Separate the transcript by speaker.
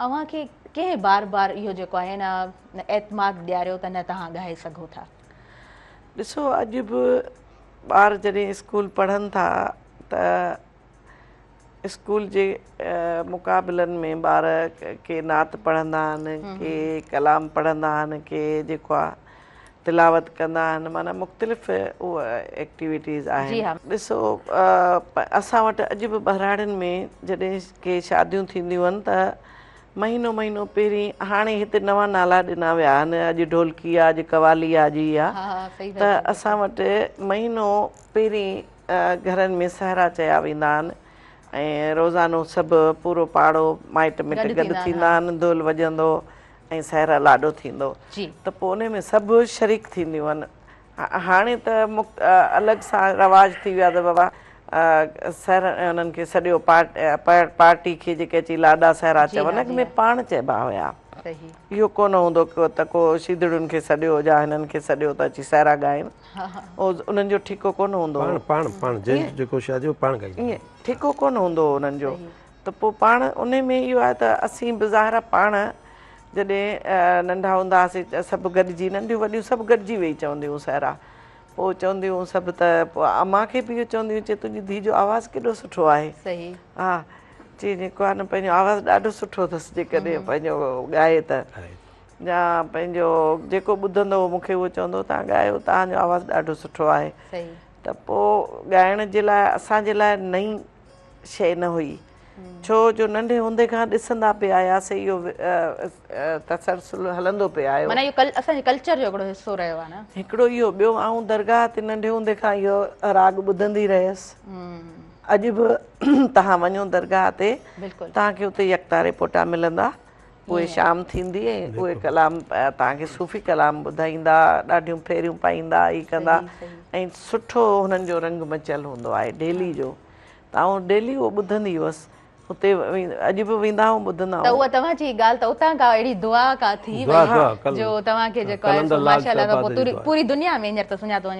Speaker 1: اوهان کي ڪنهن بار بار اهو جيڪو آهي نه اعتماد ڏياريو ته نه توهان ڳائي سگهو ٿا؟
Speaker 2: ڏسو اڄ به ٻار جڏهن اسڪول پڙهن ٿا ته اسڪول جي مقابلن ۾ ٻار ڪي نعت پڙهندا آهن ڪي ڪلام پڙهندا آهن ڪي جيڪو آهي تلاوت ڪندا آهن معنيٰ مختلف ايڪٽيوٽيز آهن. ڏسو اسان وٽ اڄ به ٻهراڙين ۾ جڏهن ڪي شاديون ٿينديون آهن ته مهينو مهينو پهرين هاڻي هتي نوان نالا ڏنا ويا آهن اڄ ڍولڪي آ اڄ قوالي آ اڄ هي آ ته اسان وٽ مهينو پهرين گهرن ۾ سهرا چيا ويندا آهن ۽ روزانو سڀ پورو پاڙو مائٽ مٽ گڏ ٿيندا آهن دهل وڄندو ۽ سهرا لاڏو ٿيندو ته پوء انهي ۾ سڀ شريڪ ٿينديون آهن هاڻي ته الڳ سان رواج ٿي ويو آهي ته بابا سهرا انهن کي سڏيو پارٽي کي جيڪي اچي لاڏا سهرا چون اڳ ۾ پاڻ چئبا هيا اهو ڪونه هوندو ته ڪو شيدڙين کي سڏيو يا هنن کي سڏيو ته اچي سهرا ڳائين انهن جو ٺيڪو ڪونه هوندو هو
Speaker 3: پاڻ پاڻ جنهن جيڪو شادي هو پاڻ ڳائيندو
Speaker 2: ائين ٺيڪو ڪونه هوندو هو انهن جو ته پوء پاڻ انهي ۾ اهو آهي ته اسين به ظاهر آهي پاڻ جڏهن ننڍا هوندا هئاسين ته سڀ گڏجي ننڍيون وڏيون سڀ گڏجي ويهي چونديون هيون سهرا پوء چونديون هيون سڀ ته پوء امان کي به اهو چونديون هيون چي تنهنجي ڌيء جو آواز ڪيڏو سٺو آهي ها چي جيڪو آهي نه پنهنجو آواز ڏاڍو سٺو اٿس جيڪڏهن پنهنجو ڳائي ته يا پنهنجو جيڪو ٻڌندو هو مون کي اهو چوندو هو توهان ڳايو توهان جو آواز ڏاڍو سٺو آهي ته پوء ڳائڻ جي لاء اسان جي لاء نئين شيء نه هئي، ڇو جو ننڍي هوندي کان ڏسندا پئي آياسين اهو تسلسل هلندو پئي آيو.
Speaker 1: معنيٰ اهو اسان جي ڪلچر جو هڪڙو حصو رهيو آهي نه.
Speaker 2: هڪڙو اهو ٻيو آئون درگاهه تي ننڍي هوندي کان اهو راڳ ٻڌندي رهيس. اڄ به توهان وڃو درگاهه تي توهان کي اتي يڪتاري پوٽا ملندا. اهي شام ٿيندي ۽ اهي ڪلام توهان کي صوفي ڪلام ٻڌائيندا، ڏاڍيون ڦيريون پائيندا، هي ڪندا ۽ سٺو هنن جو رنگ مچيل هوندو آهي ڊيلي جو ته آئون ڊيلي اهو ٻڌندي هئس اتي اڄ به ويندا آهيون ٻڌندا
Speaker 1: ته اها توهان جي ڳالهه ته اتان کان اهڙي دعا ڪا ٿي وئي جو توهان کي جيڪو آهي سو ماشاءالله پوري دنيا ۾ هينئر ته سڃاتو وڃي.